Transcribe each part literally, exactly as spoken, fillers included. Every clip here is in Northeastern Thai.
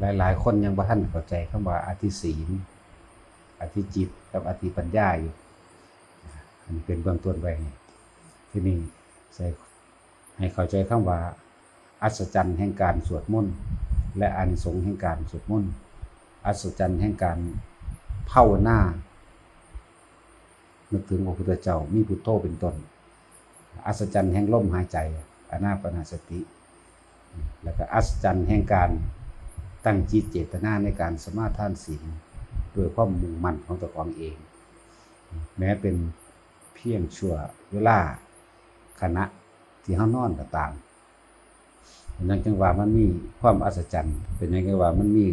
หลายๆ คนยังบ่ทันเข้าใจคำว่าอธิศีล อธิจิต กับอธิปัญญาอยู่ อันนี้เป็นเบื้องต้นไว้ให้ ทีนี้ใส่ ให้เข้าใจคำว่า อัศจรรย์แห่งการสวดมนต์ และอานิสงส์แห่งการสวดมนต์ อัศจรรย์แห่งการภาวนา นึกถึงพระพุทธเจ้า มีพุทโธเป็นต้น อัศจรรย์แห่งลมหายใจ อานาปานสติ แล้วก็อัศจรรย์แห่งการตั้งจิตเจตนาในการสมาทานศีล ด้วยความมุ่งมั่นของเจ้าของเอง แม้เป็นเพียงชั่วเวลาขณะที่เฮานอนก็ตาม เป็นหยังจังว่ามันมีความอัศจรรย์ เป็นหยังจังว่ามันมี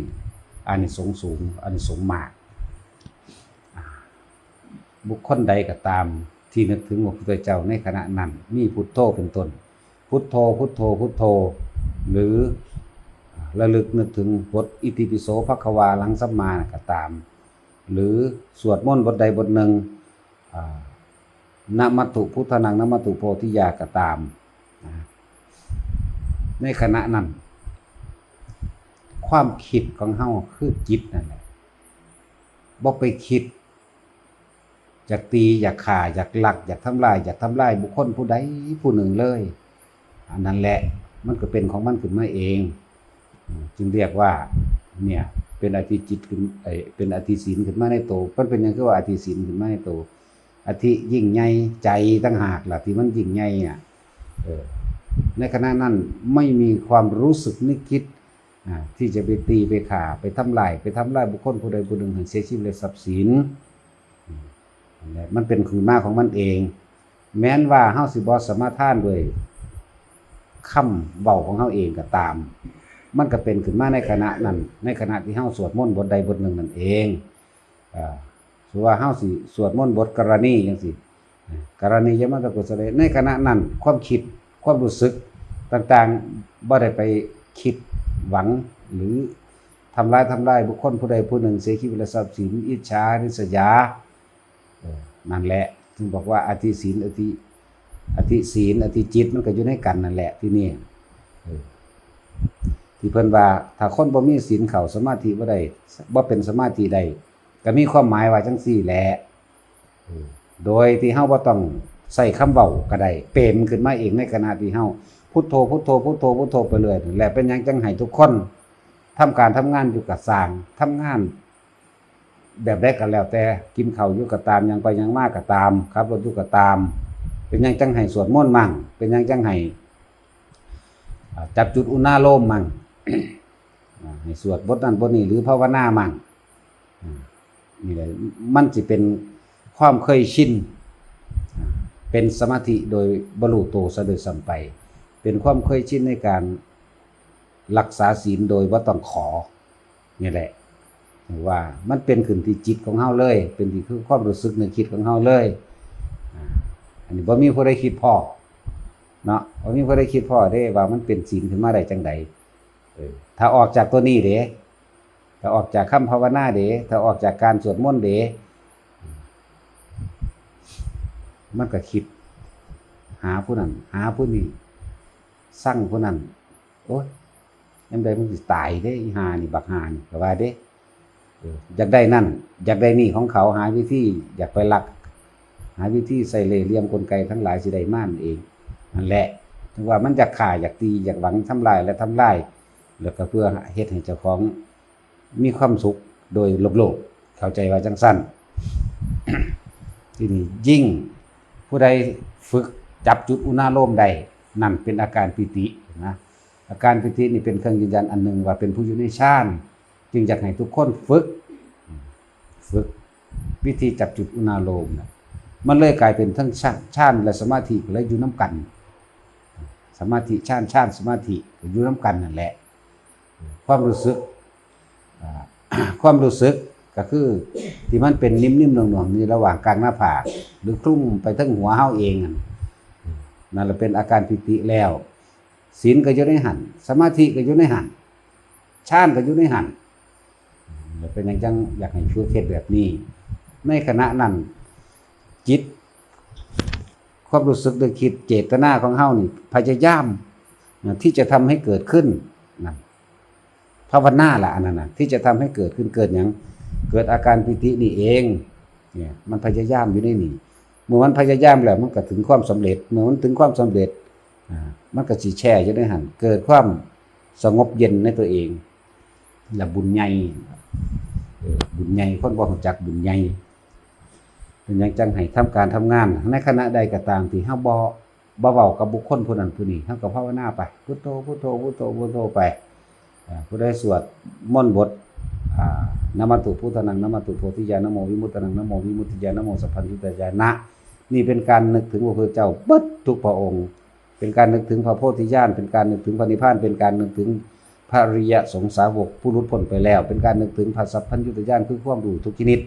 อานิสงส์สูง อานิสงส์มาก บุคคลใดก็ตามที่นึกถึงพระพุทธเจ้าในขณะนั้น มีพุทโธเป็นต้น พุทโธ พุทโธ พุทโธ หรือระลึกนึกถึงบทอิติปิโสภะคะวาอะระหังสัมมาก็ตาม หรือสวดมนต์บทใดบทหนึ่ง อ่า นะมัตถุพุทธานัง นะมัตถุโพธิยาก็ตาม นะ ในขณะนั้น ความคิดของเฮาคือจิตนั่นแหละ บ่ไปคิด อยากตี อยากฆ่า อยากลัก อยากทำลาย อยากทำลายบุคคลผู้ใดผู้หนึ่งเลย อันนั้นแหละ มันก็เป็นของมันขึ้นมาเอง จึงเรียกว่า เนี่ย เป็นอธิจิตขึ้น เอ่อ เป็นอธิศีลขึ้นมาในโต มันเป็นหยังคือว่าอธิศีลขึ้นมาในโต อธิยิ่งใหญ่ ใจต่างหากล่ะที่มันยิ่งใหญ่อ่ะ เออ ในขณะนั้นไม่มีความรู้สึกนึกคิด อ่า ที่จะไปตี ไปฆ่า ไปทำลาย ไปทำลายบุคคลผู้ใดผู้หนึ่งให้เสียชีวิตและทรัพย์สิน อืม นั่นแหละ มันเป็นขึ้นมาของมันเอง แม้นว่าเฮาสิบ่สมาทานด้วยคำเว้าของเฮาเองก็ตาม มันก็เป็นขึ้นมาในขณะนั้น ในขณะที่เฮาสวดมนต์บทใดบทหนึ่งนั่นเอง อ่า สมมุติว่าเฮาสิสวดมนต์บทกรณีจังซี้ กรณียมัตตกุศเล ในขณะนั้นความคิด ความรู้สึกต่างๆ บ่ได้ไปคิดหวัง หรือทำร้าย ทำลายบุคคลผู้ใดผู้หนึ่ง เสียชีวิตและทรัพย์สิน อิจฉาริษยา เออ นั่นแหละ จึงบอกว่าอธิศีล อธิ อธิศีล อธิจิต มันก็อยู่ในกันนั่นแหละ ที่นี่ เออ ที่เพิ่นว่า ถ้าคนบ่มีศีลเข้าสมาธิบ่ได้ บ่เป็นสมาธิได้ ก็มีความหมายว่าจังซี่แหละ เออ โดยที่เฮาบ่ต้องใช้คำเว้าก็ได้ เป็นขึ้นมาเองในขณะที่เฮาพุทโธ พุทโธ พุทโธ พุทโธไปเรื่อย และเป็นหยังจังให้ทุกคนทำการทำงานอยู่ก็ซ่าง ทำงานแบบใดก็แล้วแต่ กินข้าวอยู่ก็ตาม ย่างไปย่างมาก็ตาม ขับรถอยู่ก็ตาม เป็นหยังจังให้สวดมนต์มั่ง เป็นหยังจังให้ อ่า จับจุดอุณาโลมมั่ง อ่า ให้สวดบทนั้นบทนี้ หรือภาวนามั่ง อ่า นี่แหละ มันสิเป็นความเคยชิน อ่า เป็นสมาธิโดยบ่รู้โตซะโดยซ้ำไป เป็นความเคยชินในการรักษาศีลโดยบ่ต้องขอ นี่แหละ ว่ามันเป็นขึ้นที่จิตของเฮาเลย เป็นที่คือความรู้สึกนึกคิดของเฮาเลย อ่า อันนี้บ่มีผู้ใดคิดพ้อเนาะ บ่มีผู้ใดคิดพ้อเด้ว่ามันเป็นศีลขึ้นมาได้จังใด เออ ถ้าออกจากตัวนี้เด้ ถ้าออกจากคำภาวนาเด้ ถ้าออกจากการสวดมนต์เด้ มันก็คิด หาผู้นั้น หาผู้นี้ ซังผู้นั้น โอ๊ย ยามใดมึงสิตายเด้ อีห่านี่ บักห่านี่ ก็ว่าเด้ เออ อยากได้นั่น อยากได้นี่ของเขา หาวิธี อยากไปลัก หาวิธีใส่เล่ห์เหลี่ยมกลไกทั้งหลายสิได้มานั่นเอง นั่นแหละ ถึงว่ามันอยากฆ่า อยากตี อยากหวังทำลายและทำลาย แล้วก็เพื่อเฮ็ดให้เจ้าของมีความสุขโดยโลภๆ เข้าใจว่าจังซั่น ทีนี้ยิ่งผู้ใดฝึกจับจุดอุณาโลมได้ นั่นเป็นอาการปีตินะ อาการปีตินี่เป็นเครื่องยืนยันอันหนึ่งว่าเป็นผู้อยู่ในฌาน จึงอยากให้ทุกคนฝึก ฝึกวิธีจับจุดอุณาโลมนะ มันเลยกลายเป็นทั้งฌาน ฌานและสมาธิก็เลยอยู่นำกัน สมาธิฌาน ฌานสมาธิก็อยู่นำกันนั่นแหละ ความรู้สึก อ่า ความรู้สึกก็คือที่มันเป็นนิ่มๆ หน่วงๆ นี่ระหว่างกลางหน้าผาก หรือคลุมไปถึงหัวเฮาเองนั่น นั่นแหละเป็นอาการปีติแล้ว ศีลก็อยู่ในหั่น สมาธิก็อยู่ในหั่น ฌานก็อยู่ในหั่น แล้วเป็นหยังจังอยากให้ฝึกเฮ็ดแบบนี้ ในขณะนั้น จิต ความรู้สึกนึกคิด เจตนาของเฮานี่ พยายามนะ ที่จะทำให้เกิดขึ้นนะ ภาวนาละอันนั้นนะที่จะทำให้เกิดขึ้น เกิดหยัง เกิดอาการปีตินี่เอง เนี่ยมันพยายามอยู่ในนี่ เมื่อมันพยายามแล้วมันก็ถึงความสำเร็จ เมื่อมันถึงความสำเร็จ อ่า มันก็สิแช่อยู่ในหั่น เกิดความสงบเย็นในตัวเอง และบุญใหญ่ เออ บุญใหญ่ คนบ่รู้จักบุญใหญ่ เป็นหยังจังให้ทำการทำงาน ในขณะใดก็ตามที่เฮาบ่ บ่เว้ากับบุคคลผู้นั้นผู้นี้ เฮาก็ภาวนาไป พุทโธ พุทโธ พุทโธ พุทโธไป อ่า ผู้ใดสวดมนต์บท อ่า นะมะตุพุทธานัง นะมะตุโพธิยา นะโมวิมุตตานัง นะโมวิมุตติยา นะโมสัพพัญญุตยานะ นี่เป็นการนึกถึงพระพุทธเจ้าเบิดทุกพระองค์ เป็นการนึกถึงพระโพธิญาณ เป็นการนึกถึงพระนิพพาน เป็นการนึกถึงพระอริยสงสาวกผู้หลุดพ้นไปแล้ว เป็นการนึกถึงพระสัพพัญญุตญาณ คือความรู้ทุกชนิด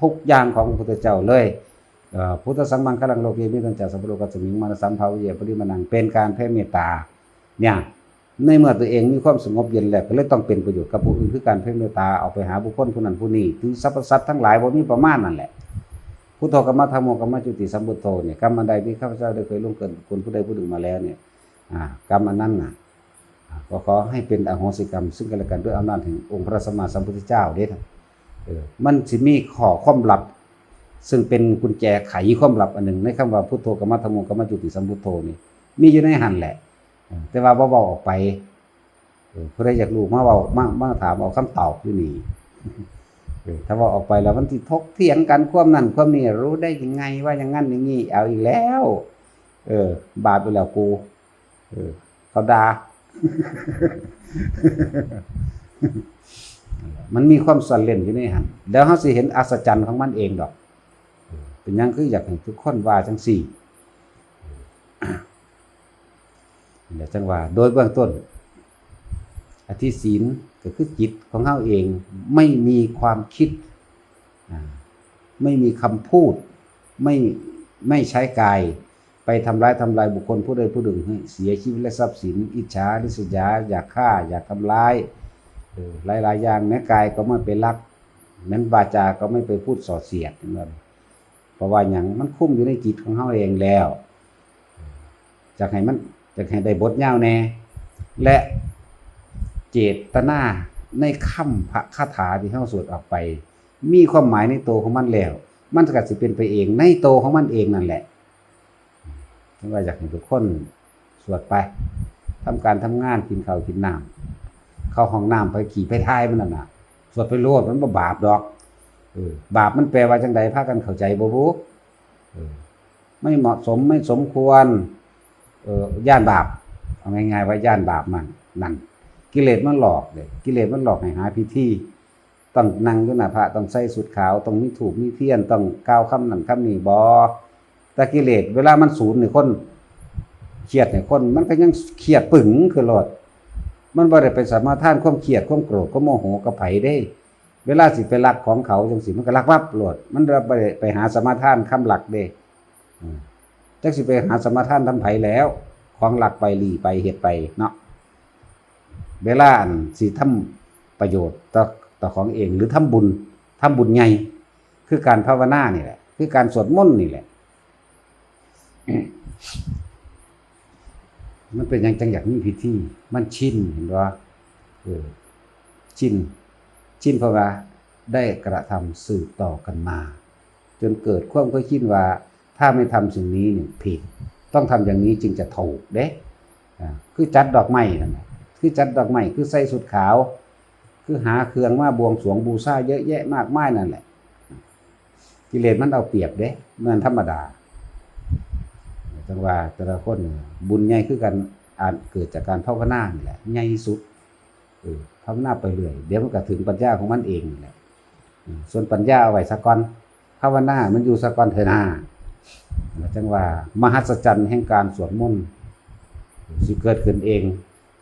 ทุกอย่างของพระพุทธเจ้าเลย เอ่อ พุทธัสสังมังคลังโลเก มิตัญจะสัพพะโลกัสสมิง มานะสัมภาเวยะปะริมาณัง เป็นการแผ่เมตตา เนี่ย ในเมื่อตัวเองมีความสงบเย็นแล้ว ก็เลยต้องเป็นประโยชน์กับผู้อื่น คือการแผ่เมตตาออกไปหาบุคคลผู้นั้นผู้นี้ ถึงสรรพสัตว์ทั้งหลายบ่มีประมาณนั่นแหละ พุทโธ กัมมะ ธัมโม กัมมะ จุติ สัมพุทโธ เนี่ย กรรมอันใดที่ข้าพเจ้าได้เคยล่วงเกินบุคคลผู้ใดผู้หนึ่งมาแล้วเนี่ย อ่า กรรมอันนั้นน่ะ อ่า ก็ขอให้เป็นอโหสิกรรมซึ่งกันและกันด้วยอำนาจแห่งองค์พระสัมมาสัมพุทธเจ้าเด้อ เออ มันสิมีข้อความลับ ซึ่งเป็นกุญแจไขความลับอันหนึ่ง ในคำว่าพุทโธ กัมมะ ธัมโม กัมมะ จุติ สัมพุทโธ นี่ มีอยู่ในหั่นแหละ เออ แต่ว่าบ่เว้าออกไป เออ ผู้ใดอยากรู้มาเว้า มา มาถามเอาคำตอบอยู่นี่ เออ ถ้าเว้าออกไปแล้วมันสิถกเถียงกัน ความนั่นความนี่ รู้ได้ยังไงว่าอย่างนั้นอย่างนี้ เอาอีกแล้ว เออ บาปอีกแล้วกู เออ เขาด่า มันมีความซ่อนเร้นอยู่ในหั่น แล้วเฮาสิเห็นอัศจรรย์ของมันเองดอก เออ เป็นหยังคืออยากให้ทุกคนว่าจังซี่ เดี๋ยวจังว่า โดยเบื้องต้น อธิศีลก็คือจิตของเฮาเอง ไม่มีความคิด อ่า ไม่มีคำพูด ไม่ ไม่ใช้กายไปทำร้ายทำลายบุคคลผู้ใดผู้หนึ่งให้เสียชีวิตและทรัพย์สิน อิจฉาริษยา อยากฆ่า อยากทำร้าย เออ หลายๆอย่าง แม้กายก็ไม่ไปลัก แม้วาจาก็ไม่ไปพูดส่อเสียด เห็นบ่ เพราะว่าหยัง มันคุมอยู่ในจิตของเฮาเองแล้ว อยากให้มัน อยากให้ได้บทยาวแน่ และเจตนาในคำพระคาถาที่เฮาสวดออกไป มีความหมายในตัวของมันแล้ว มันก็สิเป็นไปเองในตัวของมันเองนั่นแหละ จังว่าอยากให้ทุกคนสวดไป ทำการทำงาน กินข้าวกินน้ำ เข้าห้องน้ำไปขี่ไปถ่ายมันนั่นน่ะ สวดไปโลด มันบ่บาปดอก เออ บาปมันแปลว่าจังใด พากันเข้าใจบ่บุ เออ ไม่เหมาะสม ไม่สมควร เออ ย้านบาป เอาง่ายๆว่าย้านบาปมัน นั่น กิเลสมันหลอกเด้ กิเลสมันหลอกให้หาพิธี ต้องนั่งอยู่หน้าพระ ต้องใส่ชุดขาว ต้องมีธูปมีเทียน ต้องกล่าวคำนั้นคำนี้ บ่ แต่กิเลสเวลามันสูนนี่ คนเครียดนี่ คนมันก็ยังเครียดปึงคือโลด มันบ่ได้ไปสมาทานความเครียด ความโกรธ ความโมโหกับไผเด้ เวลาสิไปลักของเขาจังซี่ มันก็ลักวับโลด มันบ่ได้ไปหาสมาทานคำลักเด้ อืม จักสิไปหาสมาทานทำไผแล้ว ของลักไป ลี้ไป เฮ็ดไปเนาะ เวลาอันสิทำประโยชน์ต่อ ต่อของเอง หรือทำบุญ ทำบุญใหญ่ คือการภาวนานี่แหละ คือการสวดมนต์นี่แหละ มันเป็นหยังจังอยากมีพิธี มันชิน เห็นบ่ เออ ชิน ชินเพราะว่าได้กระทำสืบต่อกันมา จนเกิดความเคยชินว่า ถ้าไม่ทำสิ่งนี้เนี่ยผิด ต้องทำอย่างนี้จึงจะถูกเด้ อ่า คือจัดดอกไม้นั่นน่ะ คือจัดดอกไม้ คือใส่ชุดขาว คือหาเครื่องมาบวงสรวงบูชาเยอะแยะมากมายนั่นแหละ กิเลสมันเอาเปรียบเด้ มันธรรมดา จังว่าแต่ละคนเนี่ย บุญใหญ่คือกัน อาจเกิดจากการภาวนานี่แหละ ใหญ่สุด เออ ภาวนาไปเรื่อย เดี๋ยวมันก็ถึงปัญญาของมันเองนี่แหละ อืม ส่วนปัญญาเอาไว้ซะก่อน ภาวนามันอยู่ซะก่อนเถอะนา จังว่ามหัศจรรย์แห่งการสวดมนต์ สิเกิดขึ้นเอง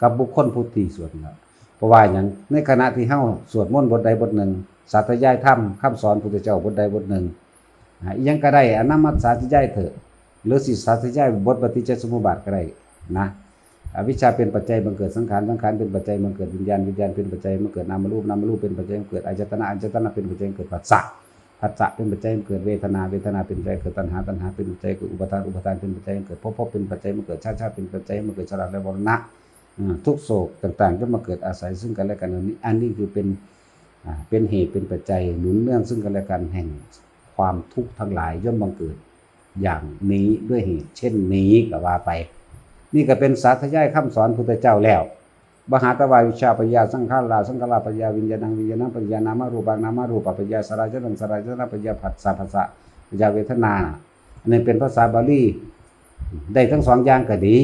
กับบุคคลผู้ที่สวดนั่นล่ะ เพราะว่าหยัง ในขณะที่เฮาสวดมนต์บทใดบทหนึ่ง สาธยายธรรมคำสอนพุทธเจ้าบทใดบทหนึ่ง อ่า อิหยังก็ได้ อะ นำมาสาธยายเถอะ หรือสิสาธยายบทปฏิจจสมุปบาทก็ได้นะ อวิชชาเป็นปัจจัยบังเกิดสังขาร สังขารเป็นปัจจัยบังเกิดวิญญาณ วิญญาณเป็นปัจจัยบังเกิดนามรูป นามรูปเป็นปัจจัยบังเกิดอายตนะ อายตนะเป็นปัจจัยบังเกิดผัสสะ ผัสสะเป็นปัจจัยบังเกิดเวทนา เวทนาเป็นปัจจัยบังเกิดตัณหา ตัณหาเป็นปัจจัยบังเกิดอุปาทาน อุปาทานเป็นปัจจัยบังเกิดภพ ภพเป็นปัจจัยบังเกิดชาติ ชาติเป็นปัจจัยบังเกิดชราและมรณะ อ่า ทุกข์โศกต่างๆ ย่อมมาเกิดอาศัยซึ่งกันและกัน อันนี้ อันนี้คือเป็น อ่า เป็นเหตุเป็นปัจจัยหนุนเนื่องซึ่งกันและกัน แห่งความทุกข์ทั้งหลายย่อมบังเกิดอย่างนี้ด้วยเหตุเช่นนี้ ก็ว่าไป นี่ก็เป็นสาธยายคำสอนพุทธเจ้าแล้ว มหาตวาวิชชาปัญญา สังขารา สังขารปัญญา วิญญาณัง วิญญาณปัญญา นามรูปัง นามรูปปัญญา สลายตนะ สลายตนะปัญญา ผัสสะ ผัสสะปัญญา เวทนา อันนี้เป็นภาษาบาลี ได้ทั้งสองอย่างก็ดี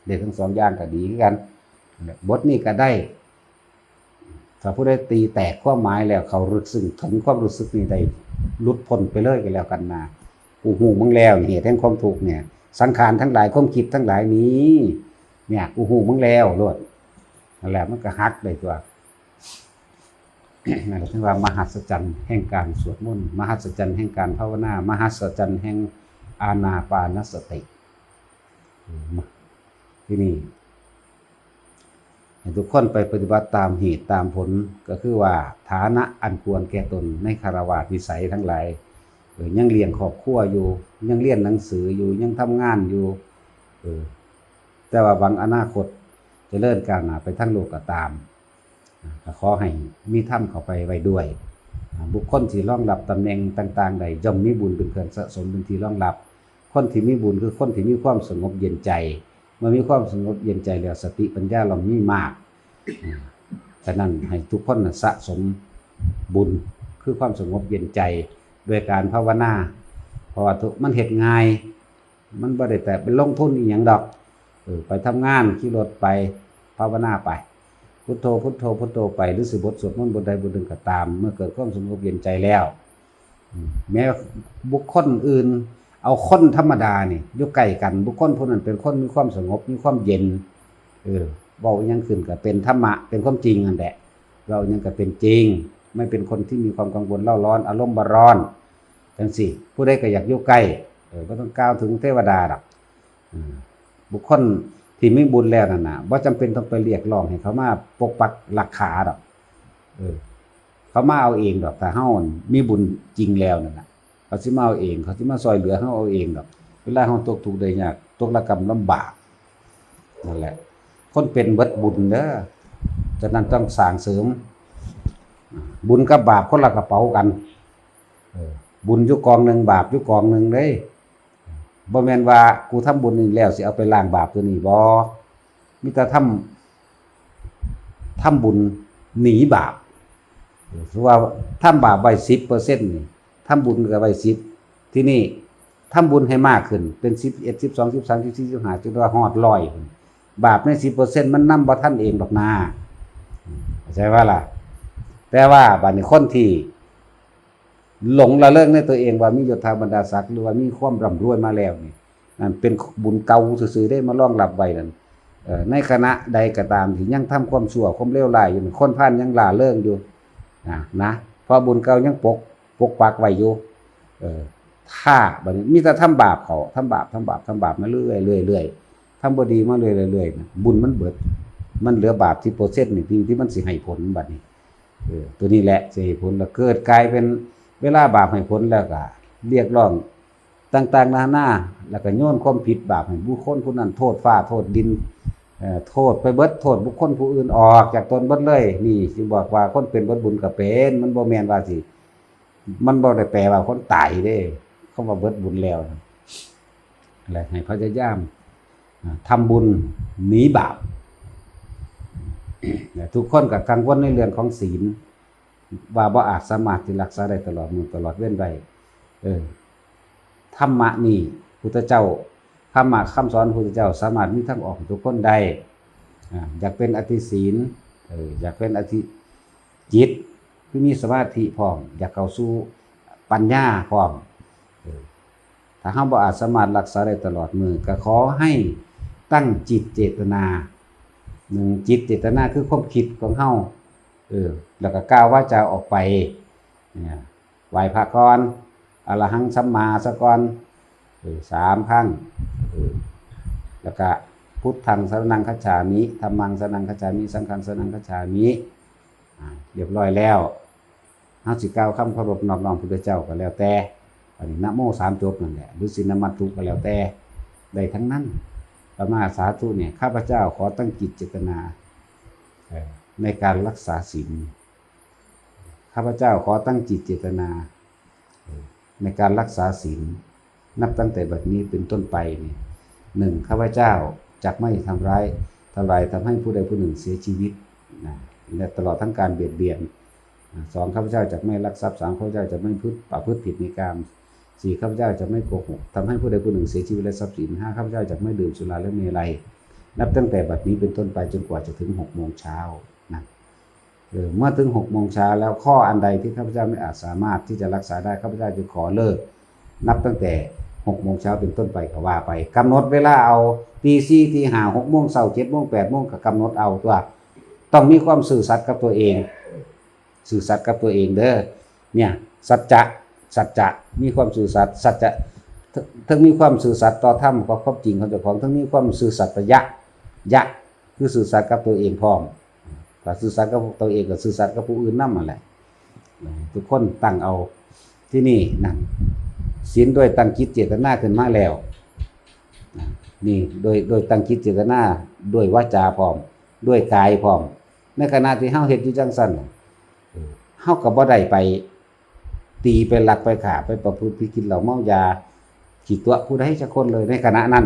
ได้ทั้งสองอย่างก็ดีคือกัน บทนี้ก็ได้ ถ้าผู้ใดตีแตกความหมายแล้ว เขาลึกซึ้งถึงความรู้สึกนี้ได้ หลุดพ้นไปเลยก็แล้วกันนะ กูฮู้มึงแล้ว เหตุแห่งความทุกข์เนี่ย สังขารทั้งหลาย ความคิดทั้งหลายนี้ เนี่ย กูฮู้มึงแล้วโลด นั่นแหละ มันก็หักได้ตัว นั่นแหละที่ว่ามหัศจรรย์แห่งการสวดมนต์ มหัศจรรย์แห่งการภาวนา มหัศจรรย์แห่งอานาปานสติ อืม ที่นี่ ให้ทุกคนไปปฏิบัติตามเหตุตามผล ก็คือว่าฐานะอันควรแก่ตนในฆราวาสวิสัยทั้งหลาย เออ ยังเลี้ยงครอบครัวอยู่ ยังเรียนหนังสืออยู่ ยังทำงานอยู่ เออ แต่ว่าหวังอนาคตเจริญก้าวหน้าไปทางโลกก็ตาม อ่า ก็ขอให้มีธรรมเข้าไปไว้ด้วย อ่า บุคคลที่รองรับตำแหน่งต่างๆได้ ย่อมมีบุญเป็นเครื่องสะสมเป็นที่รองรับ คนที่มีบุญคือคนที่มีความสงบเย็นใจ เมื่อมีความสงบเย็นใจแล้ว สติปัญญาเรามีมาก อ่า ฉะนั้นให้ทุกคนน่ะสะสมบุญคือความสงบเย็นใจด้วยการภาวนา เพราะว่าทุก มันเฮ็ดง่าย มันบ่ได้แต่ไปลงทุนอีหยังดอก เออ ไปทำงาน ขี่รถไป ภาวนาไป พุทโธ พุทโธ พุทโธไป หรือสิบทสวดมนต์บทใดบทหนึ่งก็ตาม เมื่อเกิดความสงบเย็นใจแล้ว อืม แม้บุคคลอื่น เอาคนธรรมดานี่อยู่ใกล้กัน บุคคลผู้นั้นเป็นคนมีความสงบ มีความเย็น เออ เว้าอิหยังขึ้นก็เป็นธรรมะ เป็นความจริงนั่นแหละ เว้าอิหยังก็เป็นจริง ไม่เป็นคนที่มีความกังวลเร่าร้อน อารมณ์บ่ร้อน จังซี้ ผู้ใดก็อยากอยู่ใกล้ เออ บ่ต้องกล่าวถึงเทวดาดอก อืม บุคคลที่มีบุญแล้วนั่นน่ะ บ่จำเป็นต้องไปเรียกร้องให้เขามาปกปักรักขาดอก เออ เขามาเอาเองดอก ถ้าเฮามีบุญจริงแล้วนั่นน่ะ เขาสิมาเอาเอง เขาสิมาซอยเหลือเฮาเอาเองดอก เวลาเฮาตกทุกข์ได้ยาก ตกระกำลำบาก นั่นแหละ คนเป็นเบิดบุญเด้อ ฉะนั้นต้องสร้างเสริม บุญกับบาปคนละกระเป๋ากัน เออ บุญอยู่กองหนึ่ง บาปอยู่กองหนึ่งเด้ บ่แม่นว่ากูทำบุญนี่แล้วสิเอาไปล้างบาปตัวนี้ บ่ มีแต่ทำ ทำบุญหนีบาป คือว่าทำบาปไว้สิบเปอร์เซ็นต์นี่ ทำบุญก็ไว้สิบ ทีนี้ทำบุญให้มากขึ้น เป็นสิบเอ็ด สิบสอง สิบสาม สิบสี่ สิบห้า จนว่าฮอดร้อย บาปในสิบเปอร์เซ็นต์มันนำบ่ทันเองดอกนา เข้าใจว่าล่ะ แต่ว่าบัดนี้คนที่ หลงละเลิงในตัวเองว่ามียศถาบรรดาศักดิ์ หรือว่ามีความร่ำรวยมาแล้วนี่ นั่นเป็นบุญเก่าซื่อๆเด้ มารองรับไว้นั่น เอ่อ ในขณะใดก็ตามที่ยังทำความชั่วความเลวร้ายอยู่นี่ คนพาลยังหล้าเริงอยู่ นะ นะ เพราะบุญเก่ายังปก ปกปักไว้อยู่ เออ ถ้าบัดนี้มีแต่ทำบาปเขา ทำบาป ทำบาป ทำบาปมาเรื่อยๆ เรื่อยๆ ทำบ่ดีมาเรื่อยๆ เรื่อยๆ นะ บุญมันเบิด มันเหลือบาปสิบเปอร์เซ็นต์นี่ที่ ที่มันสิให้ผลบัดนี้ เออ ตัวนี้แหละสิให้ผล แล้วเกิดกลายเป็นเวลาบาปให้ผลแล้วก็เรียกร้องต่างๆนานา แล้วก็โยนความผิดบาปให้บุคคลผู้นั้น โทษฟ้าโทษดิน เอ่อ โทษไปเบิด โทษบุคคลผู้อื่นออกจากตนเบิดเลย นี่สิบอกว่าคนเป็นเบิดบุญก็เป็น มันบ่แม่นว่าสิ มันบ่ได้แปลว่าคนตายเด้ คำว่าเบิดบุญแล้วนะ และให้พยายาม อ่า ทำบุญหนีบาป และทุกคนก็กังวลในเรื่องของศีล ว่าบ่อาจสามารถที่รักษาได้ตลอดมื้อตลอดเวรได้ เออ ธรรมะนี่ พุทธเจ้า ธรรมะคำสอนพุทธเจ้าสามารถมีทางออกให้ทุกคนได้ อ่า อยากเป็นอธิศีล เออ อยากเป็นอธิจิต คือมีสมาธิพร้อม อยากเข้าสู่ปัญญาพร้อม เออ ถ้าเราบ่อาจสามารถรักษาได้ตลอดมื้อ ก็ขอให้ตั้งจิตเจตนา หนึ่ง จิตเจตนาคือความคิดของเรา เออ แล้วก็กล่าววาจาออกไป เนี่ย ไหว้พระก่อน อะระหังสัมมาซะก่อน เออ สามครั้ง เออ แล้วก็ พุทธังสรณังคัจฉามิ ธัมมังสรณังคัจฉามิ สังฆังสรณังคัจฉามิ อ่า เรียบร้อยแล้ว เฮาสิกล่าวคำเคารพนอบน้อมพุทธเจ้าก็แล้วแต่ อันนี้นะโมสามจบนั่นแหละ หรือสินะมัตถุก็แล้วแต่ ได้ทั้งนั้น อาตมาสาธุเนี่ย ข้าพเจ้าขอตั้งจิตเจตนา เอ่อ ในการรักษาศีล ข้าพเจ้าขอตั้งจิตเจตนา เอ่อ ในการรักษาศีล นับตั้งแต่บัดนี้เป็นต้นไปเนี่ย หนึ่ง ข้าพเจ้าจักไม่ทำร้าย ทำลาย ทำให้ผู้ใดผู้หนึ่งเสียชีวิตนะ และตลอดทั้งการเบียดเบียน อ่า สอง ข้าพเจ้าจักไม่ลักทรัพย์ สาม ข้าพเจ้าจักไม่พฤติ ประพฤติผิดในกาม สี่ ข้าพเจ้าจักไม่โกหก ทำให้ผู้ใดผู้หนึ่งเสียชีวิตและทรัพย์สิน ห้า ข้าพเจ้าจักไม่ดื่มสุราและเมรัย นับตั้งแต่บัดนี้เป็นต้นไปจนกว่าจะถึงหกโมงเช้านะ เออ เมื่อถึงหกโมงเช้าแล้ว ข้ออันใดที่ข้าพเจ้าไม่อาจสามารถที่จะรักษาได้ ข้าพเจ้าจะขอเลิก นับตั้งแต่หกโมงเช้าเป็นต้นไปก็ว่าไป กำหนดเวลาเอา ตีสี่ ตีห้า หกโมงเช้า เจ็ดโมง แปดโมง ก็กำหนดเอาตัว ต้องมีความซื่อสัตย์กับตัวเอง ซื่อสัตย์กับตัวเองเด้อ เนี่ย สัจจะ สัจจะ มีความซื่อสัตย์ สัจจะ ทั้งมีความซื่อสัตย์ต่อธรรม ต่อความจริงของเจ้าของ ทั้งมีความซื่อสัตย์ต่อยะ ยะ คือซื่อสัตย์กับตัวเองพร้อม ถ้าซื่อสัตย์กับตัวเองก็ซื่อสัตย์กับผู้อื่นนำนั่นแหละ ทุกคนตั้งเอา ที่นี่นั่น ศีลด้วยตั้งจิตเจตนาขึ้นมาแล้ว นี่ โดย โดยตั้งจิตเจตนา ด้วยวาจาพร้อม ด้วยกายพร้อม ในขณะที่เฮาเฮ็ดอยู่จั่งซั้นน่ะ เออ เฮาก็บ่ได้ไปตี ไปลัก ไปฆ่า ไปประพฤติผิด กินเหล้าเมายา ขี้ตั๋วผู้ใดจักคนเลยในขณะนั้น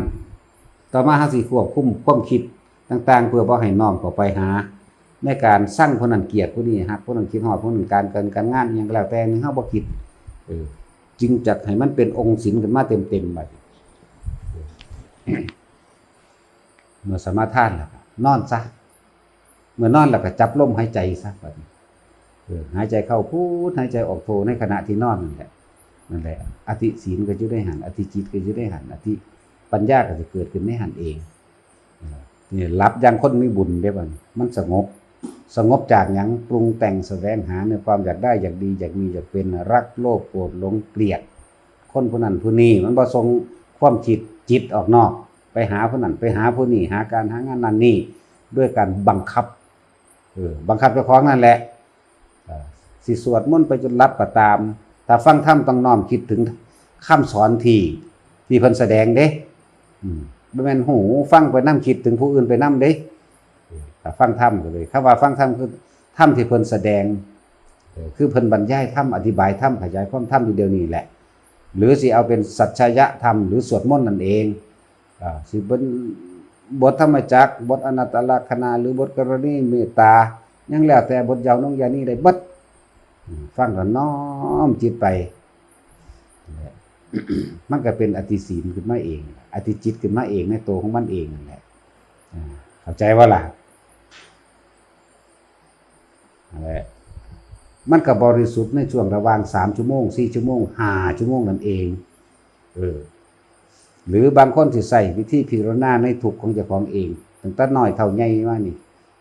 ต่อมาเฮาสิควบคุมความคิดต่างๆ เพื่อบ่ให้น้อมเข้าไปหา ในการซังผู้นั้น เกลียดผู้นี้ ฮักผู้นั้น คิดฮอดผู้นั้น การเงินการงานอิหยังก็แล้วแต่ นี่เฮาบ่คิด เออ จึงจักให้มันเป็นองค์ศีลขึ้นมาเต็มๆ บัดนี้ เมื่อสมาทานแล้วก็นอนซะ เมื่อนอนแล้วก็จับลมหายใจซะบัดนี้ เออ หายใจเข้าพุท หายใจออกโท ในขณะที่นอนนั่นแหละ นั่นแหละ อธิศีลก็อยู่ในหั่น อธิจิตก็อยู่ในหั่น อธิปัญญาก็สิเกิดขึ้นในหั่นเอง เออ นี่หลับอย่างคนมีบุญเด้บัดนี้ มันสงบ สงบจากหยัง ปรุงแต่งแสวงหาในความอยากได้ อยากดี อยากมี อยากเป็น รัก โลภ โกรธ หลง เกลียด คนผู้นั้นผู้นี้ มันบ่ส่งความคิดจิตออกนอก ไปหาผู้นั้น ไปหาผู้นี้ หาการหางานนั่นนี่ ด้วยการบังคับ เออ บังคับเจ้าของนั่นแหละ เออ สิสวดมนต์ไปจนหลับก็ตาม ถ้าฟังธรรมต้องน้อมคิดถึงคำสอนที่ ที่เพิ่นแสดงเด้ อืม บ่แม่นหูฟังไปนำ คิดถึงผู้อื่นไปนำเด้ เออ ถ้าฟังธรรมก็เลย คำว่าฟังธรรมคือธรรมที่เพิ่นแสดง เออ คือเพิ่นบรรยายธรรม อธิบายธรรม ขยายความธรรมอยู่เดี๋ยวนี้แหละ หรือสิเอาเป็นสัจจยธรรม หรือสวดมนต์นั่นเอง อ่า สิเป็นบทธรรมจักร บทอนัตตลักษณะ หรือบทกรณียเมตตา หยังแล้วแต่ บทยาวนงยานีได้เบิด อืม ฟังแล้วน้อมจิตไป มันก็เป็นอธิศีลขึ้นมาเอง อธิจิตขึ้นมาเองในตัวของมันเองนั่นแหละ อ่า เข้าใจบ่ล่ะ? นั่นแหละ มันก็บริสุทธิ์ในช่วงระหว่างสามชั่วโมง สี่ชั่วโมง ห้าชั่วโมงนั่นเอง เออ หรือบางคนสิใช้วิธีพิจารณาในทุกข์ของเจ้าของเอง ตั้งแต่น้อยเท่าใหญ่มานี่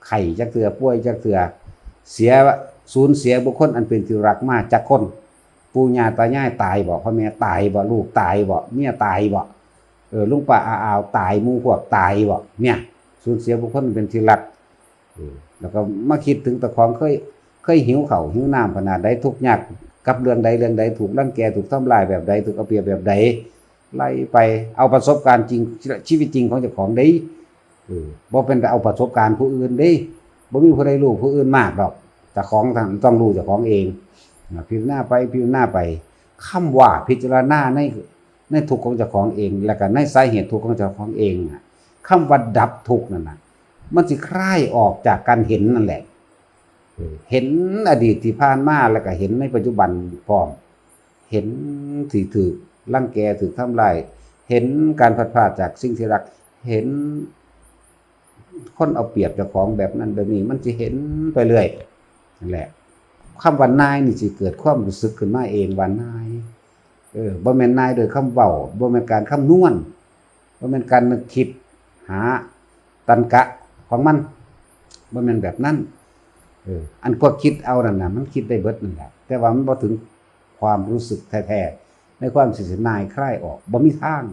ไข้จักเทื่อ ป่วยจักเทื่อ เสีย สูญเสียบุคคลอันเป็นที่รักมาจักคน ปู่ย่าตายายตายบ่ พ่อแม่ตายบ่ ลูกตายบ่ เมียตายบ่ เออ ลุงป้าอาอาวตาย หมู่พวกตายบ่ เนี่ย สูญเสียบุคคลอันเป็นที่รัก เออ แล้วก็มาคิดถึงเจ้าของเคย เคยหิวข้าวหิวน้ำขนาดใด ทุกข์ยากกับเรื่องใดเรื่องใด ถูกรังแก ถูกทำลายแบบใด ถูกเอาเปรียบแบบใด ไล่ไป เอาประสบการณ์จริง ชีวิตจริงของเจ้าของเด้ เออ บ่เป็นแต่เอาประสบการณ์ผู้อื่นเด้ บ่มีผู้ใดรู้ผู้อื่นมากดอก เจ้าของต้องรู้เจ้าของเอง อ่า พิจารณาไป พิจารณาไป คำว่าพิจารณาใน ในทุกข์ของเจ้าของเอง และก็ในสาเหตุทุกข์ของเจ้าของเองน่ะ คำว่าดับทุกข์นั่นน่ะ มันสิคลายออกจากการเห็นนั่นแหละ เออ เห็นอดีตที่ผ่านมา แล้วก็เห็นในปัจจุบันพร้อม เห็นที่ถูกรังแก ถูกทำลาย เห็นการพลัดพรากจากสิ่งที่รัก เห็นคนเอาเปรียบเจ้าของแบบนั้นแบบนี้ มันสิเห็นไปเรื่อยนั่นแหละ คำว่านายนี่สิเกิดความรู้สึกขึ้นมาเองว่านาย เออ บ่แม่นนายโดยคำเว้า บ่แม่นการคำนวณ บ่แม่นการนึกคิดหาตรรกะของมัน บ่แม่นแบบนั้น เออ อันพวกคิดเอานั่นน่ะ มันคิดได้เบิดนั่นแหละ แต่ว่ามันบ่ถึงความรู้สึกแท้ๆ ในความสินายคลายออก บ่มีทาง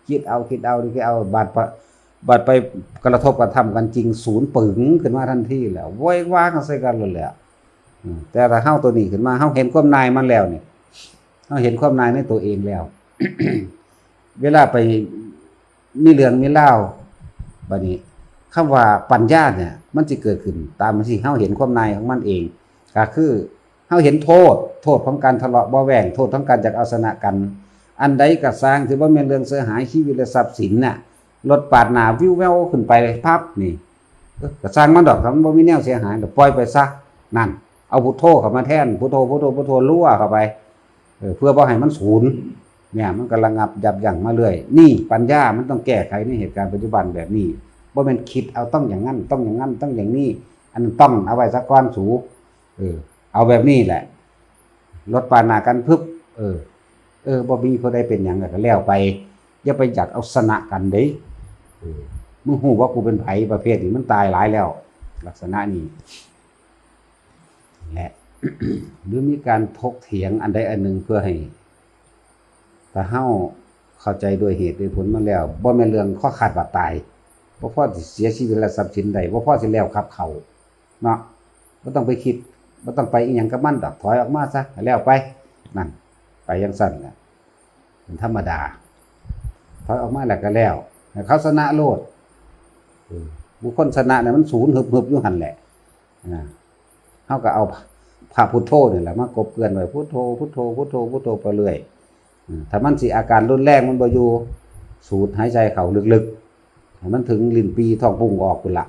คิดเอา คิดเอา คิดเอา บาดปะ บาดไปกระทบกระทั่งกันจริง ศูนย์ปึงขึ้นมาทันทีแล้ว โวยวายกันใส่กันเลยแหละ อืม แต่ถ้าเฮาตัวนี้ขึ้นมา เฮาเห็นความนายมันแล้วนี่ เฮาเห็นความนายในตัวเองแล้ว เวลาไปมีเรื่องมีราว บัดนี้ คำว่าปัญญาเนี่ย มันสิเกิดขึ้นตามที่เฮาเห็นความง่ายของมันเอง ก็คือเฮาเห็นโทษ โทษของการทะเลาะเบาะแว้ง โทษของการอยากเอาชนะกัน อันใดก็ซ่างที่บ่แม่นเรื่องเสียหายชีวิตและทรัพย์สินน่ะ รถปาดหน้าวิวแววขึ้นไปปั๊บนี่ เอ้อ ก็ซ่างมันดอก ถ้ามันบ่มีแนวเสียหายก็ปล่อยไปซะ นั่น เอาพุทโธเข้ามาแทน พุทโธ พุทโธ พุทโธ รัวเข้าไป เออ เพื่อบ่ให้มันสูญ เนี่ย มันก็ระงับยับยั้งมาเรื่อย นี่ปัญญามันต้องแก้ไขในเหตุการณ์ปัจจุบันแบบนี้ บ่แม่นคิดเอาต้องอย่างนั้น ต้องอย่างนั้น ต้องอย่างนี้ อันนั้นต้องเอาไว้ซะก่อนสู เออ เอาแบบนี้แหละ รถปาดหน้ากันพึบ เออ เออ บ่มีผู้ใดเป็นหยังก็แล้วไป อย่าไปอยากเอาชนะกันเด้ เออ มึงฮู้ว่ากูเป็นไผ ประเภทนี้มันตายหลายแล้ว ลักษณะนี้แหละ หรือมีการถกเถียงอันใดอันหนึ่งเพื่อให้ ถ้าเฮาเข้าใจด้วยเหตุด้วยผลมาแล้ว บ่แม่นเรื่องคอขาดบาดตาย บ่พอสิเสียชีวิตและทรัพย์สินได้ บ่พอสิแล้วขับเข้า เนาะ บ่ต้องไปคิด บ่ต้องไปอีหยังกับมันดอก ถอยออกมาซะ ให้แล้วไป นั่น ไปจั่งซั้นแหละ เป็นธรรมดา ถอยออกมาแล้วก็แล้ว ให้เขาชนะโลด เออ บุคคลชนะเนี่ยมันสูญหึบๆอยู่หั่นแหละ อ่า เฮาก็เอาพระพุทโธนี่แหละมากบเกลื่อนไว้ พุทโธ พุทโธ พุทโธ พุทโธไปเรื่อย อืม ถ้ามันสิอาการรุนแรงมันบ่อยู่ สูดหายใจเข้าลึกๆ ให้มันถึงลิ้นปี่ท้องปุงออกพุ้นล่ะ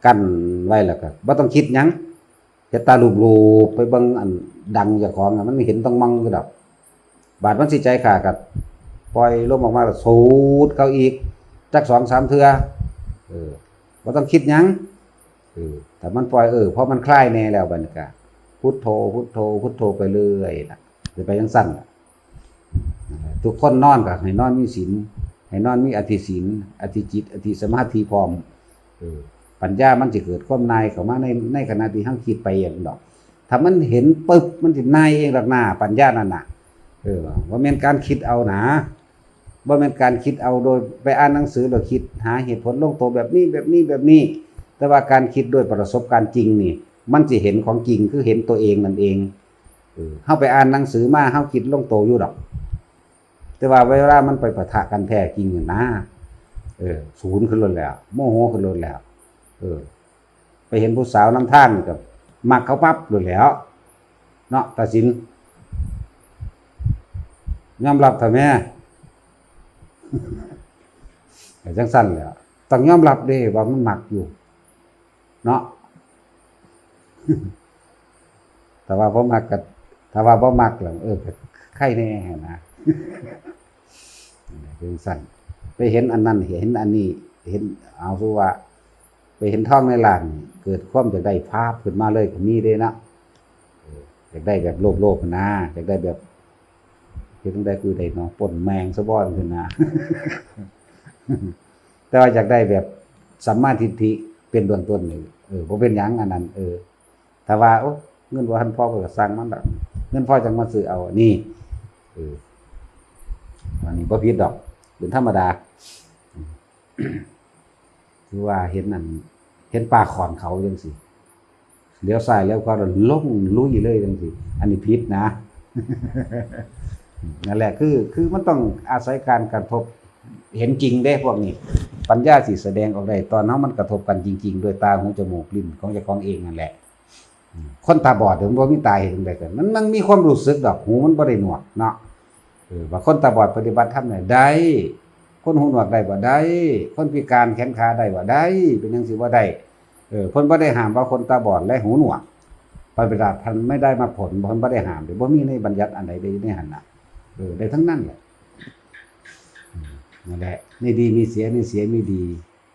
กั้นไว้แล้วก็บ่ต้องคิดหยัง เฮ็ดตาลูบๆ ไปเบิ่งอันดังเจ้าของน่ะ มันเห็นต้องมองอยู่ดอก บาดมันสิใจขาดก็ปล่อยลมออกมาแล้วสูดเข้าอีกจักสองสามเทื่อ เออ บ่ต้องคิดหยัง เออ ถ้ามันปล่อย เออ พอมันคลายแน่แล้วบัดนี้ก็พุทโธ พุทโธ พุทโธไปเรื่อยน่ะ สิไปจั่งซั้นน่ะ ทุกคนนอนก็ให้นอนมีศีล ให้นอนมีอธิศีล อธิจิต อธิสมาธิพร้อม เออ ปัญญามันสิเกิดความง่ายเข้ามาใน ในขณะที่เฮาคิดไปเองดอก ถ้ามันเห็นปึ๊บ มันสิง่ายเองดอกนา ปัญญานั่นน่ะ เออ บ่แม่นการคิดเอานะ บ่แม่นการคิดเอาโดยไปอ่านหนังสือแล้วคิดหาเหตุผลลงตัวแบบนี้ แบบนี้ แบบนี้ แต่ว่าการคิดด้วยประสบการณ์จริงนี่ มันสิเห็นของจริง คือเห็นตัวเองนั่นเอง เออ เฮาไปอ่านหนังสือมา เฮาคิดลงตัวอยู่ดอก แต่ว่าเวลามันไปปะทะกันแท้จริงน่ะนะ เออ สูญขึ้นโลดแล้ว โมโหขึ้นโลดแล้ว เออ ไปเห็นผู้สาวนำทางนี่ก็มักเขาปั๊บโลดแล้ว เนาะ ตาสิน ยอมรับเถาะแม่ ก็จั่งซั้นแหละ ต้องยอมรับเด้ว่ามันมักอยู่ เนาะ แต่ว่าบ่มักก็ ถ้าว่าบ่มักแล้ว เออ ก็ไคแน่หั้นนะ จั่งซั้น ไปเห็นอันนั้น เห็นอันนี้ เห็น เอาคือว่า ไปเห็นทองในร้านนี่ เกิดความอยากได้พาบขึ้นมาเลยก็มีเด้เนาะ เออ อยากได้แบบโลภๆ หั้นนะ อยากได้แบบ เฮ็ดจั่งใดคือได้เนาะ ปล้นแม่งซะบ่ จั่งซี้นะ แต่ว่าอยากได้แบบสัมมาทิฏฐิเป็นเบื้องต้นนี่ เออ บ่เป็นหยังอันนั้น เออ ถ้าว่า โอ้ เงินบ่ทันพอก็ซ่างมันดอก เงินพอจั่งมาซื้อเอา นี่ เออ อันนี้บ่ผิดดอก เป็นธรรมดา คือว่าเห็นนั่น เห็นป่าข้อนเขาจั่งซี้ เลี้ยวซ้ายเลี้ยวขวาแล้วลงลุยเลยจั่งซี้ อันนี้ผิดนะ นั่นแหละ คือ คือมันต้องอาศัยการกระทบ เห็นจริงเด้พวกนี้ ปัญญาสิแสดงออกได้ ตอนเฮามันกระทบกันจริงๆ ด้วยตา หู จมูก ลิ้นของเจ้าของเองนั่นแหละ คนตาบอดเดี๋ยวมันบ่มีตาเห็นจั่งใด๋ แต่มัน มันมีความรู้สึกดอก หูมันบ่ได้หนวกเนาะ เออ ว่าคนตาบอดปฏิบัติธรรมเนี่ยได้ คนหูหนวกได้บ่ ได้ คนพิการแขนขาได้บ่ ได้ เป็นจั่งซี้บ่ได้ เออ เพิ่นบ่ได้ห้ามว่าคนตาบอดและหูหนวก ปฏิบัติธรรมไม่ได้มรรคผล เพิ่นบ่ได้ห้าม บ่มีในบัญญัติอันใดใดในหั้นน่ะ เออ ได้ทั้งนั้นแหละ อืม นั่นแหละ มีดีมีเสีย มีเสียมีดี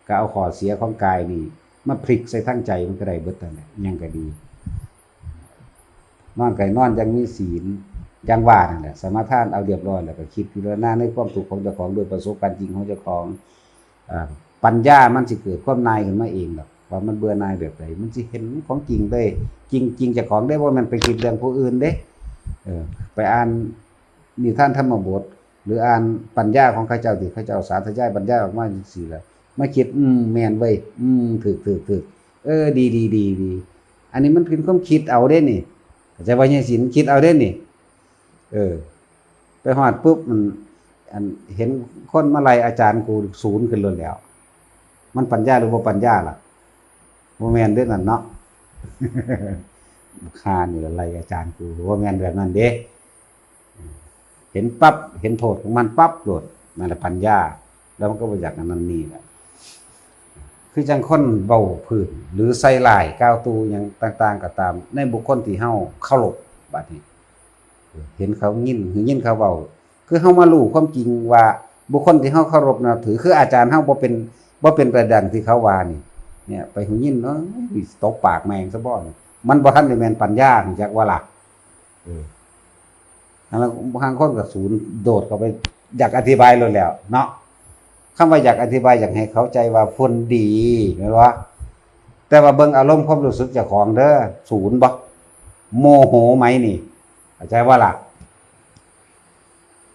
ก็เอาข้อเสียของกายนี่มาพลิกใส่ทางใจมันก็ได้เบิดนั่นแหละ หยังก็ดี นอนก็นอนอย่างมีศีล อย่างว่านั่นแหละ สมาทานเอาเรียบร้อยแล้วก็คิดพิจารณาในความทุกข์ของเจ้าของด้วยประสบการณ์จริงของเจ้าของ อ่า ปัญญามันสิเกิดความหน่ายขึ้นมาเองดอก ว่ามันเบื่อหน่ายแบบใด มันสิเห็นของจริงเลย จริงๆ เจ้าของเด้ บ่แม่นไปคิดเรื่องผู้อื่นเด้ เออ ไปอ่านนิทานธรรมบท หรืออ่านปัญญาของเขาเจ้าที่เขาเจ้าสาธยายปัญญาออกมาจั่งซี้ล่ะ มาคิด อืม แม่นเว้ย อืม ถูก ถูก ถูก เออ ดี ดี ดี ดี อันนี้มันเป็นความคิดเอาเด้นี่ เข้าใจบ่ ยายศิลป์ คิดเอาเด้นี่ เออ ไปฮอดปุ๊บ มัน อัน เห็นคนมาไล่อาจารย์กู สูญขึ้นโลดแล้ว มันปัญญาหรือบ่ปัญญาล่ะ? บ่แม่นเด้นั่นเนาะ คานี่ละไล่อาจารย์กู บ่แม่นแบบนั้นเด้ เห็นปั๊บ เห็นโทษของมันปั๊บโลด นั่นแหละปัญญา แล้วมันก็บ่อยากอันนั้นนี่แหละ คือจังคนเว้าพื้น หรือใส่ร้ายกล่าวตู่หยังต่างๆ ก็ตาม ในบุคคลที่เฮาเคารพ บัดนี้ เห็นเขายิน หรือยินเขาเว้า คือเฮามารู้ความจริงว่าบุคคลที่เฮาเคารพนับถือ คืออาจารย์เฮาบ่เป็น บ่เป็นไปดังที่เขาว่านี่ เนี่ย ไปหูยิน เอ้ย ตบปากแม่งซะบ่ มันบ่ทันได้แม่นปัญญา รู้จักบ่ล่ะ? เออ อันนั้นบางคนก็ศูนย์ โดดเข้าไป อยากอธิบายโลดแล้วเนาะ คำว่าอยากอธิบาย อยากให้เข้าใจว่าเพิ่นดี แม่นบ่? แต่ว่าเบิ่งอารมณ์ความรู้สึกเจ้าของเด้อ ศูนย์บ่? โมโหไหมนี่ เข้าใจบ่ล่ะ?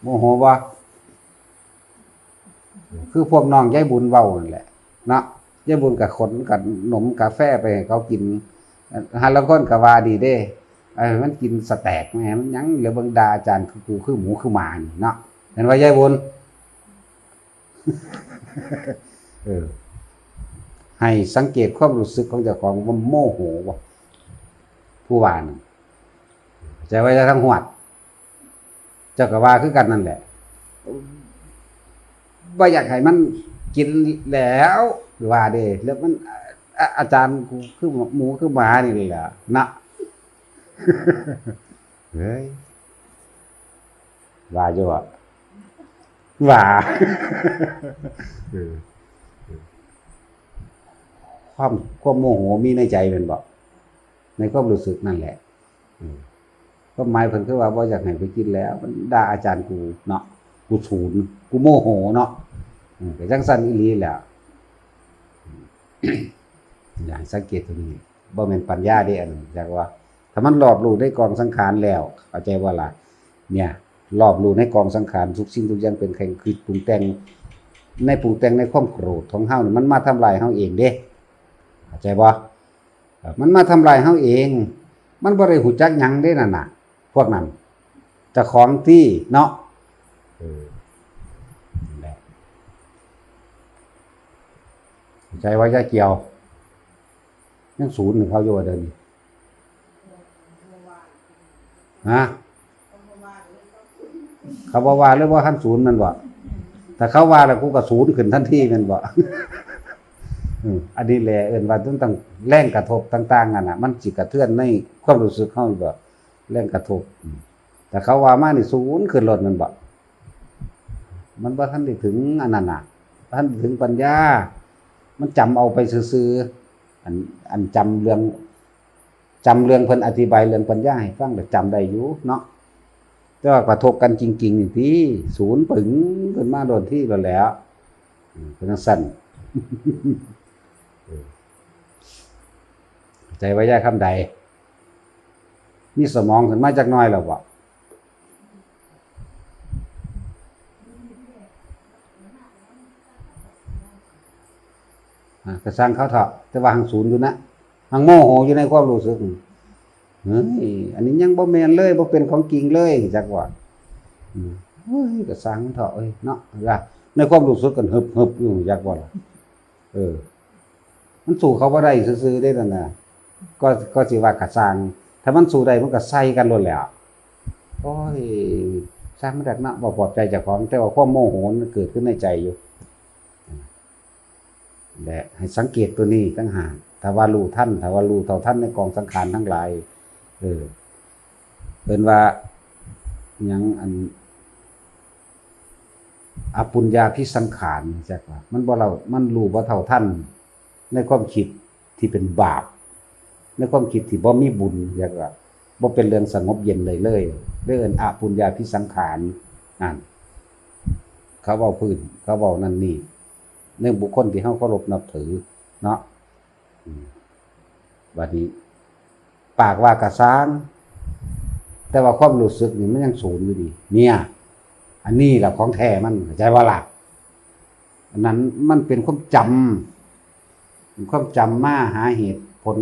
โมโหบ่? คือพวกน้องยายบุญเว้านั่นแหละเนาะ ยายบุญก็ขนขนมกาแฟไปให้เขากิน หาลางคนก็ว่าดีเด้ เออ มันกินสแต็กแหม มันหยัง แล้วเบิ่งด่าอาจารย์คือกูคือหมูคือหมานี่เนาะ เห็นว่ายายบุญ เออ ให้สังเกตความรู้สึกของเจ้าของว่าโมโหบ่ ผู้ว่านั่น เข้าใจว่าจะทั้งฮอด เจ้าก็ว่าคือกันนั่นแหละ บ่อยากให้มันกินแล้ว ว่าเด้ แล้วมัน อ่ะ อาจารย์กูคือหมูคือหมานี่แหละนะ เฮ้ย ว่าอยู่อะ ว่า เออ ความ ความโมโหมีในใจแม่นบ่ ในความรู้สึกนั่นแหละ อืม ความหมายเพิ่นคือว่าบ่อยากให้ไปกินแล้ว มันด่าอาจารย์กูเนาะ กูศูนย์ กูโมโหเนาะ อืม ก็จั่งซั้นอีหลีแหละ อยากให้สังเกตตรงนี้ บ่แม่นปัญญาเด้อันนั้น จักว่า ถ้ามันรอบรู้ในกองสังขารแล้ว เข้าใจบ่ล่ะ? เนี่ย รอบรู้ในกองสังขาร ทุกสิ่งทุกอย่างเป็นแค่คิดปรุงแต่ง ในปรุงแต่งในความโกรธของเฮานี่ มันมาทำลายเฮาเองเด้ เข้าใจบ่? มันมาทำลายเฮาเอง มันบ่ได้รู้จักหยังเด้นั่นน่ะ พวกนั้น เจ้าของที่เนาะ เออ นั่นแหละ เข้าใจว่าอย่าเกี่ยว ยังศูนย์หนึ่งเขาอยู่ว่าเดี๋ยวนี้ ฮะ เขาบ่ว่าเลยว่าคันศูนย์แม่นบ่ ถ้าเขาว่าแล้วกูก็ศูนย์ขึ้นทันทีแม่นบ่ อืม อันนี้แหละเอิ้นว่ามันต้องแรงกระทบต่างๆ นั่นน่ะ มันสิกระเทือนในความรู้สึกเฮาอยู่บ่ แรงกระทบ อืม แต่เขาว่ามานี่ศูนย์ขึ้นโลดแม่นบ่ มันบ่ทันได้ถึงอันนั้นน่ะ บ่ทันได้ถึงปัญญา มันจำเอาไปซื่อๆ อัน อันจำเรื่อง จำเรื่องเพิ่นอธิบายเรื่องปัญญาให้ฟัง ก็จำได้อยู่เนาะ แต่ว่ากระทบกันจริงๆ นี่ติ ศูนย์ปึ๋งขึ้นมาโดนที่แล้วแหล้ว อืม เป็นจั่งซั้น เออ เข้าใจว่ายายคำใด มีสมองขึ้นมาจักหน่อยแล้วบ่? อ่ะ ก็ซ่างเขาเถาะ แต่ว่าหังศูนย์อยู่นะ หังโมโหอยู่ในความรู้สึก เฮ้ย อันนี้ยังบ่แม่นเลย บ่เป็นของจริงเลย จักว่า อืม เฮ้ย ก็ซ่างมันเถาะเอ้ย เนาะ ว่า ในความรู้สึกกันหึบๆ อยู่ จักว่าล่ะ เออ มันสู้เขาบ่ได้ซื่อๆ เด้นั่นน่ะ ก็ ก็สิว่าก็ซ่าง ถ้ามันสู้ได้มันก็ใส่กันโลดแหล้ว โอ้ย ซ่างมันเถาะเนาะ บ่ปลอบใจเจ้าของ แต่ว่าความโมโหมันเกิดขึ้นในใจอยู่ และให้สังเกตตัวนี้ต่างหาก ถ้าว่ารู้ทัน ถ้าว่ารู้เท่าทันในกองสังขารทั้งหลาย เออ เอิ้นว่า หยัง อัน อปุญญาภิสังขาร จักว่า มันบ่เท่า มันรู้บ่เท่าทัน ในความคิดที่เป็นบาป ในความคิดที่บ่มีบุญ จักว่า บ่เป็นเรื่องสงบเย็นเลยเลย เลยเอิ้นอปุญญาภิสังขาร นั่น เขาเว้าพื้น เขาเว้านั่นนี่ ในบุคคลที่เฮาเคารพนับถือ เนาะ อืม บัดนี้ ปากว่าก็ซ่าง แต่ว่าความรู้สึกนี่มันยังศูนย์อยู่ดี เนี่ย อันนี้ล่ะของแท้มัน เข้าใจบ่ล่ะ? อันนั้นมันเป็นความจำ เป็นความจำมาหาเหตุผล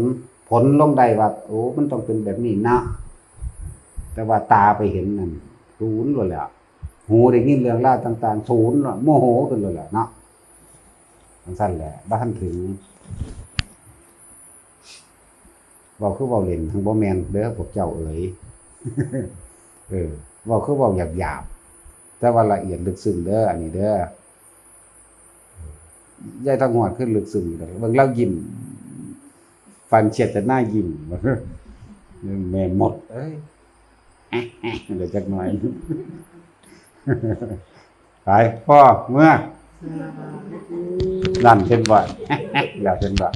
ผลลงได้ว่า โอ้ มันต้องเป็นแบบนี้นะ แต่ว่าตาไปเห็นนั่น ศูนย์โลดแหล้ว หูได้ยินเรื่องราวต่างๆ ศูนย์โลด โมโหขึ้นโลดแหล้วเนาะ จั่งซั้นแหละ บ่ทันถึง เว้าคือเว้าเล่น หั้งบ่แม่นเด้อพวกเจ้าเอ๋ย เออ เว้าคือเว้าหยาบๆ แต่ว่าละเอียดลึกซึ้งเด้อ อันนี้เด้อ ยายทองฮอดคือลึกซึ้งอยู่เด้อ เบิ่งลาวยิ้ม ปานเจตนายิ้ม แม่มดเอ้ย เดี๋ยวจักหน่อย ไป พ่อ เมือ นั่นเห็นบ่ แล้วเห็นบ่